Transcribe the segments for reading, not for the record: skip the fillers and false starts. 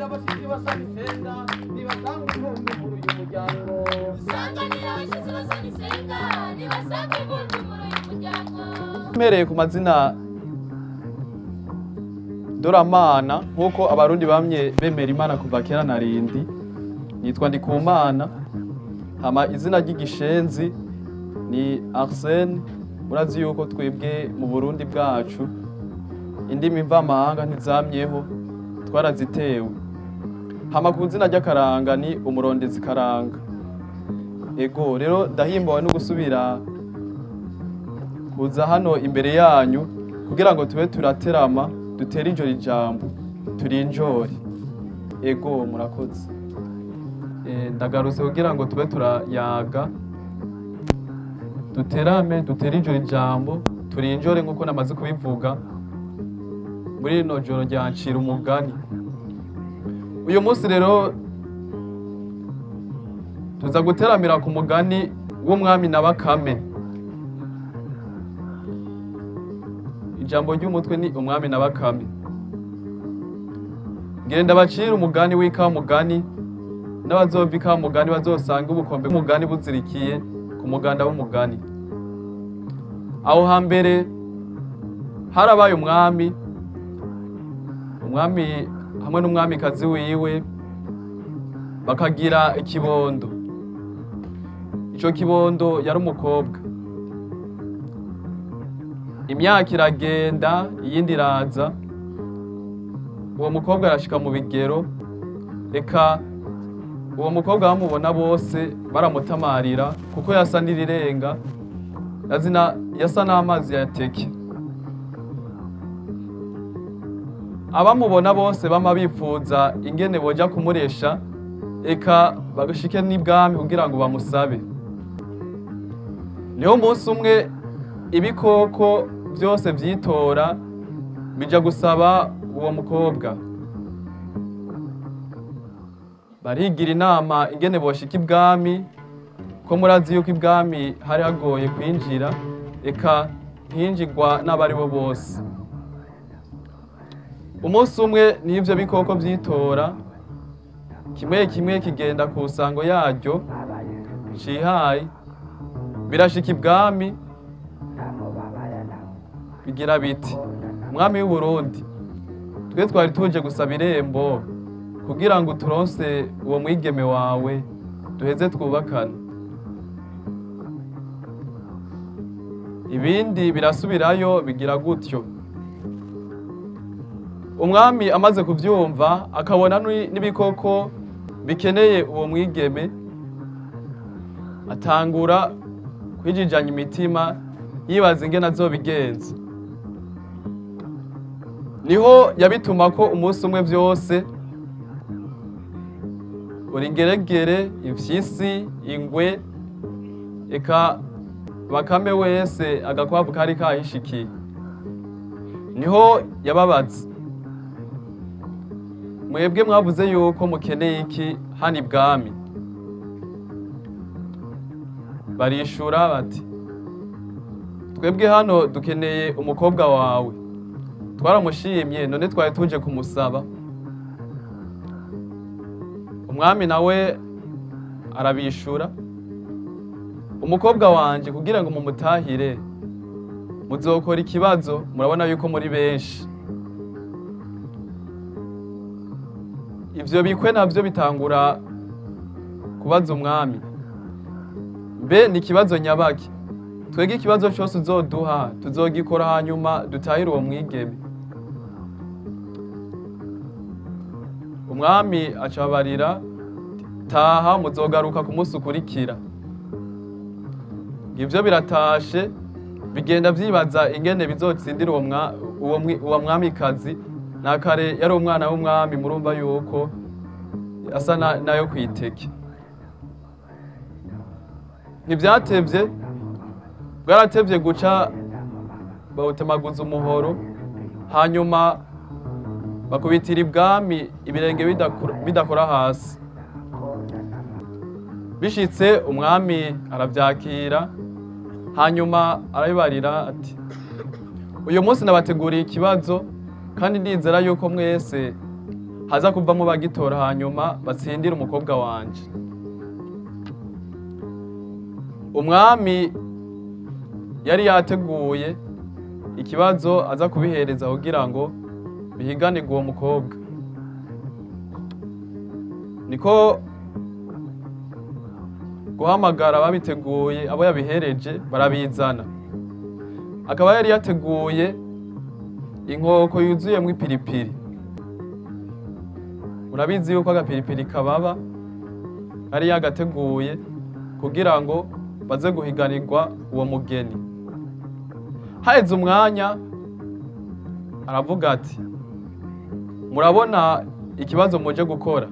Dusanganira abashyitsi basaba isenga, nibasanga impundu muri uyu muryango. Dusanganira abashyitsi basaba isenga, nibasanga impundu muri uyu muryango. Mpereye ku mazina Doramana, nk'uko abarundi bamye bemera Imana kuva kera na rindi, nitwa Ndikumana. Hama izina ry'igishenzi ni Arsene. Murazi yuko twebwe mu Burundi bwacu indimi mvamahanga ntizamyeho, twarazitewe. Hama ku izina ry'akaranga ni umurondezi karanga. Ego rero ndahimbawe no gusubira kuza hano imbere yanyu kugira ngo tube turaterama, dutere ijoro ijambo, turinjore. Ego murakoze. Ndagarutse kugira ngo tube turayaga, duterame, dutere ijoro ijambo, turinjore nk'uko namaze kubivuga muri rino joro rya ncira umugani. Uyu munsi rero tuza guteramira ku mugani w'umwami na Bakame. Ijambo ry'umutwe ni umwami na Bakame. Ngenda bacira umugani w'ikamugani, n'abazova ikamugani bazosanga ubukombe bw'umugani buzirikiye ku muganda w'umugani. Aho hambere harabaye umwami, umwami hamwe n'umwamikazi wiwe bakagira ikibondo. Ico kibondo yari umukobwa. Imyaka iragenda iyindi iraza, uwo mukobwa arashika mu bigero. Eka uwo mukobwa bamubona bose baramutamarira kuko yasa n'irirenga, yasa n'amazi ya teke. Abamubona bose bama bifuza ingene boja kumuresha, eka bagashike n'ibwami kugira ngo bamusabe. Niho umunsi umwe ibikoko byose vyitora bija gusaba uwo mukobwa. Barigira inama ingene boshika ibwami, ko murazi yuko ibwami hari hagoye kwinjira, eka ntinjigwa n'abari bo bose. Umunsi umwe n'ivyo bikoko vyitora, kimwe kimwe kigenda ku sango yaryo cihaye, birashika ibwami bigira biti: Mwami w'u Burundi, twe twari tuje gusaba irembo kugira ngo turonse uwo mwigeme wawe duheze twubakane. Ibindi birasubirayo bigira gutyo. Umwami amaze kuvyumva akabona n'ibikoko bikeneye uwo mwigeme, atangura kwijijanya imitima yibaza ingene azobigenza. Niho yabituma ko umunsi umwe vyose uringeregere, imfyisi, ingwe, eka Bakame wese agakwavu kari kahishikiye. Niho yababaza: mwebwe mwavuze yuko mukeneye iki hano ibwami? Barishura bati: twebwe hano dukeneye umukobwa wawe, twaramushimye none twari tuje kumusaba. Umwami nawe arabishura: umukobwa wanje kugira ngo mumutahire muzokora ikibazo, murabona yuko muri benshi. Ivyo bikwe navyo bitangura kubaza umwami: mbe ni ikibazo nyabaki? Twege ikibazo cyose uzoduha tuzogikora, hanyuma dutahire uwo mwigeme. Umwami acabarira: taha, muzogaruka ku munsi ukurikira. Ivyo biratashe bigenda vyibaza ingene bizotsindira uwo mwamikazi. Na kare yari umwana w'umwami, murumva yuko asa nayo kwiteke. Ntivyatevye, bwaratevye guca bawutemaguza umuhoro, hanyuma bakubitira ibwami ibirenge bidakora hasi. Bishitse umwami aravyakira, hanyuma arabibarira ati: uyu munsi nabateguriye ikibazo kandi ndizera yuko mwese haza kuvamo bagitora hanyuma batsindire umukobwa wanje. Umwami yari yateguye ikibazo aza kubihereza kugira ngo bihiganirwe uwo mukobwa. Niko guhamagara ababiteguye, abo yabihereje barabizana. Akaba yari yateguye inkoko yuzuyemwo ipiripiri. Murabizi yuko agapiripiri kababa, yari yagateguye kugira ngo baze guhiganirwa uwo mugeni. Haheze umwanya aravuga ati murabona ikibazo muje gukora,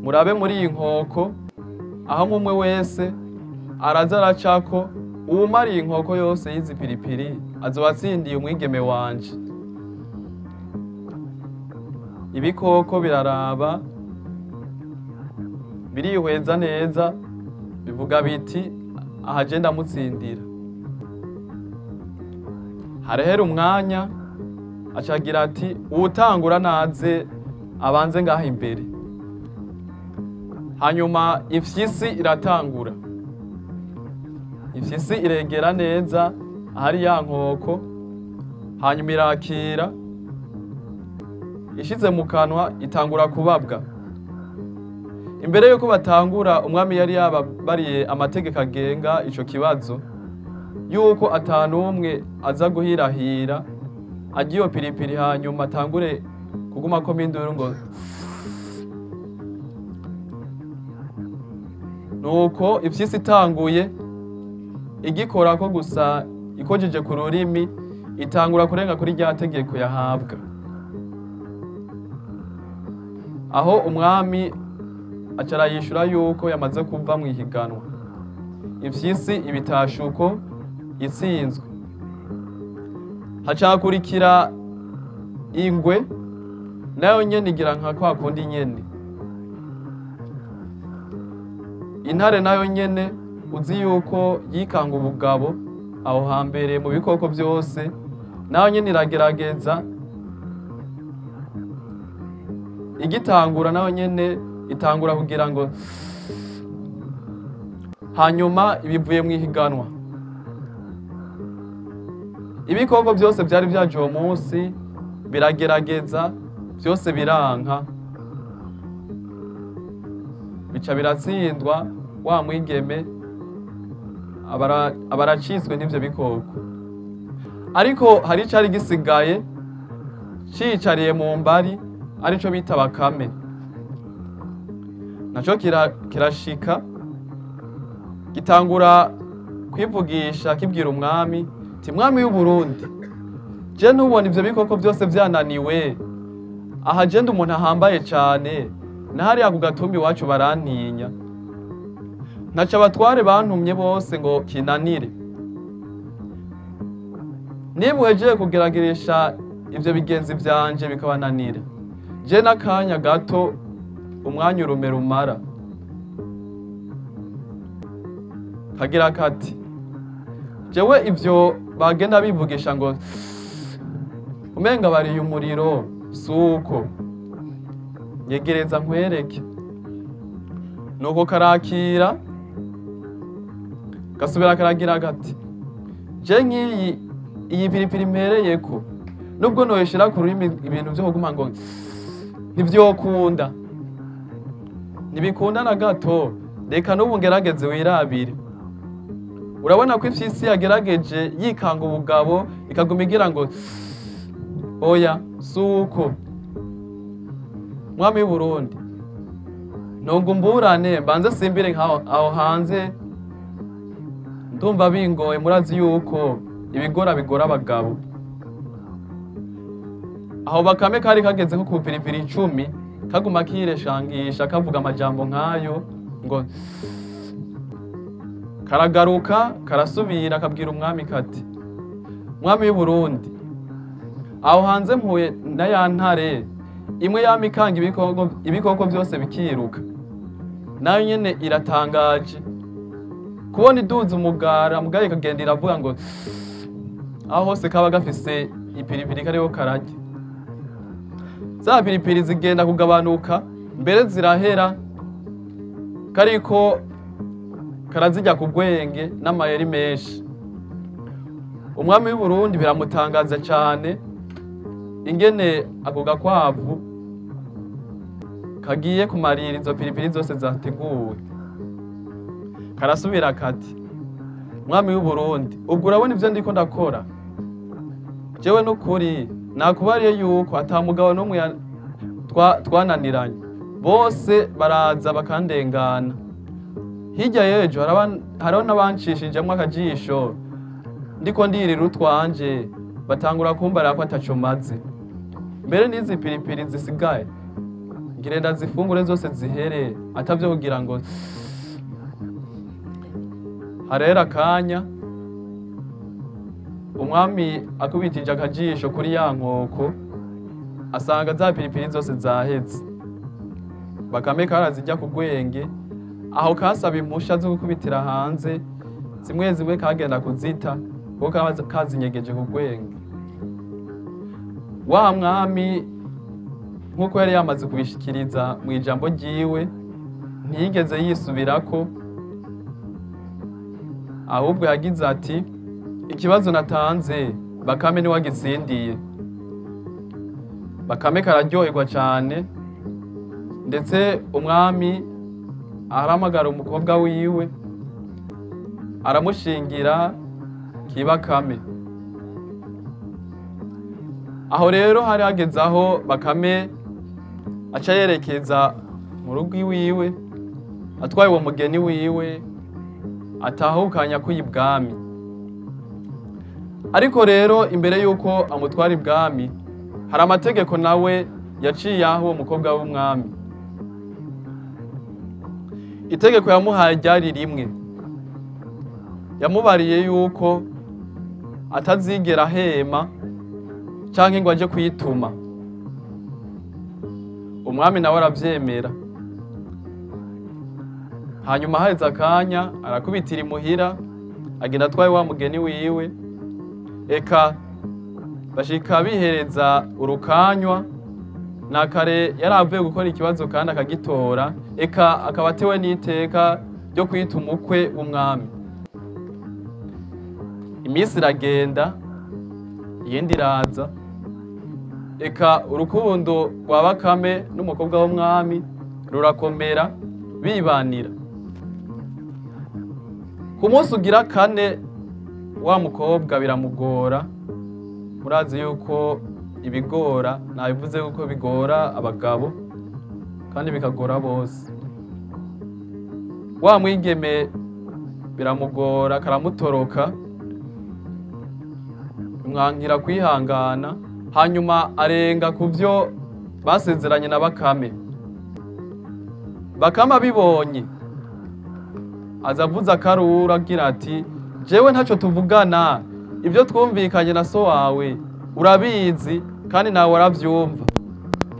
murabe muri iyi nkoko aho umwe wese araza aracako, uwumariye inkoko yose y'izi piripiri azoba atsindiye umwigeme wanje. Ibikoko biraraba birihweza neza, bivuga biti aha je ndamutsindira. Harahera umwanya acagira ati uwutangura naze abanze ngaha imbere. Hanyuma ifyisi iratangura, ifyisi iregera neza ahari ya nkoko, hanyuma irakira, ishize mu kanwa itangura kubabwa. Imbere yuko batangura, umwami yari yababariye amategeko agenga ico kibazo, yuko atanumwe aza guhirahira agiyo piripiri hanyuma atangure kuguma ko minduru ngo. Nuko ifyisi itanguye igikora ko gusa ikojeje ku rurimi, itangura kurenga kuri rya tegeko yahabwa. Aho umwami acara yishura yuko yamaze kuva mu ihiganwa, ifyisi ibitashuko itsinzwe. Hacakurikira ingwe, nayo nyene igira nka kwa kundi nyene. Intare nayo nyene uzi yuko yikanga ubugabo aho hambere mu bikoko byose, nayo nyene iragerageza, igitangura nayo nyene itangura kugira ngo, hanyuma ibivuye mu ihiganwa. Ibikoko byose byari byaje uwo munsi biragerageza, byose biranka, bica biratsindwa. Wa mwigeme abaracitswe n'ivyo bikoko. Ariko hari icari gisigaye cicariye mu mbari, arico bita bakame. Naco kirashika gitangura kwivugisha kibwira umwami ti mwami w'u Burundi, je ntubona ivyo bikoko byose vyananiwe, aha je ndi umuntu ahambaye cane, nahariya ku gatumbi iwacu barantinya, ntaco abatware bantumye bose ngo kinanire. Niba uhejeje kugerageresha ivyo bigenzi vyanje bikabananira, je n'akanya gato umwanya urume rumara. Kagira kati jewe ivyo bagenda bivugisha ngo umenga bariye umuriro, suko nyegereza nkwereke. Nuko karakira gasubira karagira gati je nkiyi iyi piripiri mpereyeko, nubwo noyishira ku rurimi ibintu vyo kuguma ngo ntivyokunda, ntibikunda na gato, reka n'ubu ngerageze wirabire. Urabona ko ifyisi yagerageje yikanga ubugabo ikaguma igira ngo oya suko. Mwami w'u Burundi, ntunga umburane mbanze simbire aho hanze, ndumva bingoye, murazi yuko ibigora bigora abagabo. Aho bakame kari kageze nko ku piripiri 10, kaguma kireshangisha kavuga amajambo nkayo ngo karagaruka karasubira kabwira umwami kati mwami w'u Burundi, aho hanze mpuye na ya ntare imwe yamikanga ibikoko byose bikiruka, nayo nyene iratangaje kubona iduza umugara mugaye kagenda iravuga ngo aho hose kaba gafise ipiripiri kariho kararya. Za piripiri zigenda kugabanuka, mbere zirahera, kariko karazirya ku bwenge n'amayeri menshi. Umwami w'i Burundi biramutangaza cyane ingene ako gakwavu kagiye kumarira izo piripiri zose zateguwe. Karasubira kati: "Mwami w'i Burundi, ubwo urabona ivyo ndiko ndakora? Jewe n'ukuri nakubariye yuko ata mugabo n'umwe twananiranye, bose baraza bakandengana. Hirya y'ejo hariho n'abancishijemwo akajisho ndiko ndirira utwanje, batangura kumbarira ko ataco maze. Mbere n'izi piripiri zisigaye ngire ndazifungure zose zihere, atavyo kugira ngo." Harera akanya, umwami akubitije akajisho kuri ya nkoko, asanga za piripiri zose zaheze. Bakame karazirya ku bwenge, aho kasaba impusha zo gukubitira hanze, zimwe zimwe kagenda kuzita kuko kazinyegeje ku bwenge. Wa mwami nk'uko yari yamaze kubishikiriza mu ijambo ryiwe, ntiyigeze yisubirako, ahubwo yagize ati: "Ikibazo natanze Bakame niwe agitsindiye." Bakame kararyoherwa cyane, ndetse umwami arahamagara umukobwa wiwe aramushingira kibakame. Aho rero hari hageze aho Bakame aca yerekeza mu rugo iwiwe, atwaye uwo mugeni wiwe atahukanya kw'ibwami. Ariko rero imbere yuko amutwara ibwami, hari amategeko nawe yaciye aho uwo mukobwa w'umwami. Itegeko yamuhaye ryari rimwe: yamubariye yuko atazigera ahema canke ngo aje kwituma. Umwami nawe aravyemera. Hanyuma haheze akanya arakubitira imuhira, agenda atwaye wa mugeni wiwe. Eka bashika bihereza urukanywa, na kare yari avuye gukora ikibazo kandi akagitora, eka akaba atewe n'iteka ryo kwita umukwe w'umwami. Iminsi iragenda, iyindi iraza, eka urukundo rwa Bakame n'umukobwa w'umwami rurakomera, bibanira. Ku munsi ugira kane, wa mukobwa biramugora. Murazi yuko ibigora, nabivuze yuko bigora abagabo kandi bikagora bose. Wa mwigeme biramugora, karamutoroka, bimwankira kwihangana, hanyuma arenga ku byo basezeranye na Bakame. Bakame abibonye aza avuza akaruru agira ati: "Jewe ntacyo tuvugana, ibyo twumvikanye na so wawe urabizi kandi nawe waravyumva.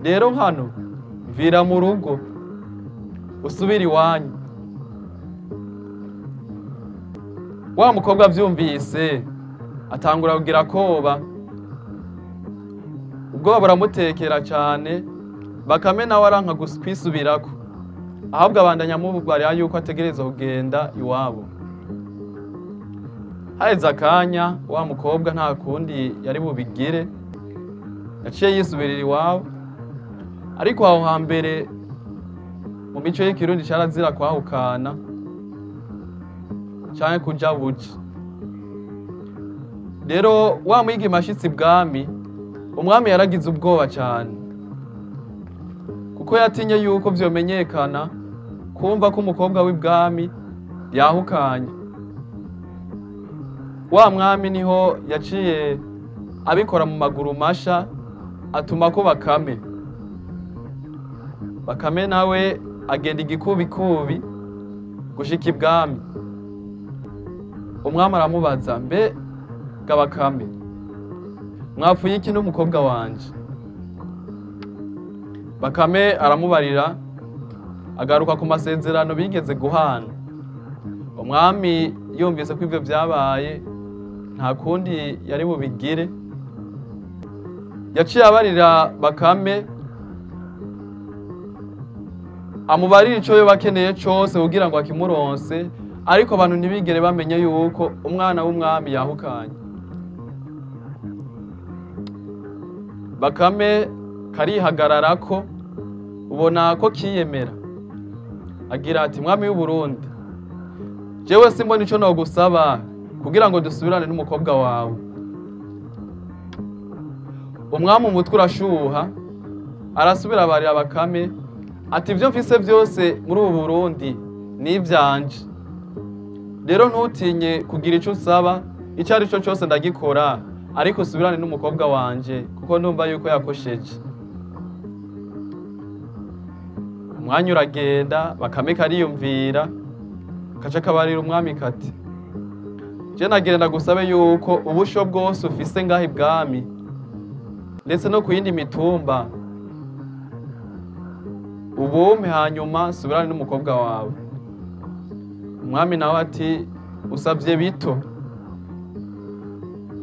Rero hano mvira mu rugo usubire iwanyu." Wa mukobwa avyumvise atangura kugira koba, ubwoba buramutekera cyane. Bakame nawe aranka kwisubirako, ahubwo abandanya amubarira yuko ategerezwa kugenda iwabo. Haheze akanya, wa mukobwa nta kundi yari bubigire, yaciye yisubirira iwabo. Ariko aho hambere mu mico y'ikirundi carazira kwahukana canke kuja buja. Rero wa mwigeme ashitse ibwami, umwami yaragize ubwoba cyane, kuko yatinye yuko vyomenyekana kumva ko umukobwa w'ibwami yahukanye. Wa mwami niho yaciye abikora mu maguru masha, atuma ko Bakame. Bakame nawe agenda igikubikubi gushika ibwami. Umwami aramubaza: "Mbe ga Bakame, mwapfuye iki n'umukobwa wanje?" Bakame aramubarira, agaruka ku masezerano bigeze guhana. Umwami yumvise ko ivyo vyabaye nta kundi yari bubigire, yaciye abarira Bakame Amubarira ico yoba akeneye cose kugira ngo akimuronse, ariko abantu ntibigere bamenye yuko umwana w'umwami yahukanye. Bakame karihagararako, ubona ko kiyemera. Agira ati: "Mwami w'Uburundi, jewe simbona ico nogusaba kugira ngo dusubirane n'umukobwa wawe." Umwami umutwe urashuha, arasubira abarira Bakame ati: "Ibyo mfise byose muri ubu Burundi ni ivyanje, rero ntutinye kugira ico usaba, icyo ari cyo cyose ndagikora, ariko usubirane n'umukobwa wanje kuko ndumva yuko yakosheje." Umwanya uragenda, Bakame kariyumvira, kaca kabarira umwami kati: "Je nagenda gusabe yuko ubusho bwose ufise ngaha ibwami ndetse no ku yindi mitumba ubumpe, hanyuma subirane n'umukobwa wawe." Umwami nawe ati: "Usabye bito,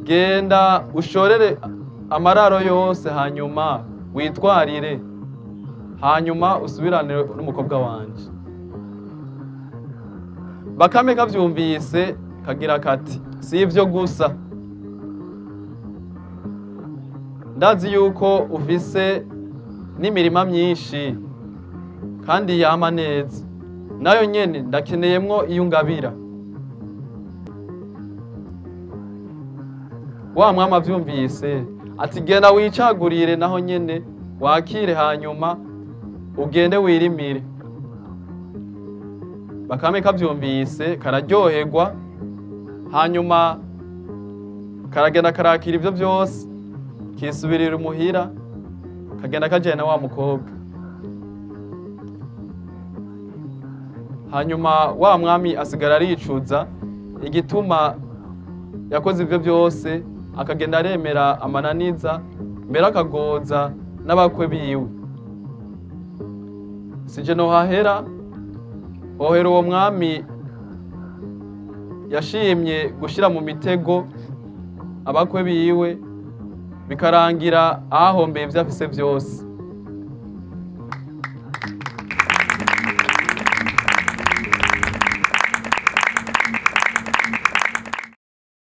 genda ushorere amararo yose, hanyuma witwarire, hanyuma usubirane n'umukobwa wanje." Bakame kavyumvise kagira kati: "Si ivyo gusa, ndazi yuko ufise n'imirima myinshi kandi yama neza, nayo nyene ndakeneyemwo iyo ungabira." Wa mwami avyumvise ati: "Genda wicagurire naho nyene wakire, hanyuma ugende wirimire." Bakame kavyumvise kararyoherwa, hanyuma karagenda karakira ivyo vyose, kisubirira umuhira, kagenda kajana wa mukobwa. Hanyuma wa mwami asigara aricuza igituma yakoze ivyo byose, akagenda aremera amananiza, mbere akagoza n'abakwe biwe. Sije nohahera, hohera uwo mwami yashimye gushira mu mitego abakwe biwe, bikarangira ahombeye ivyo afise vyose.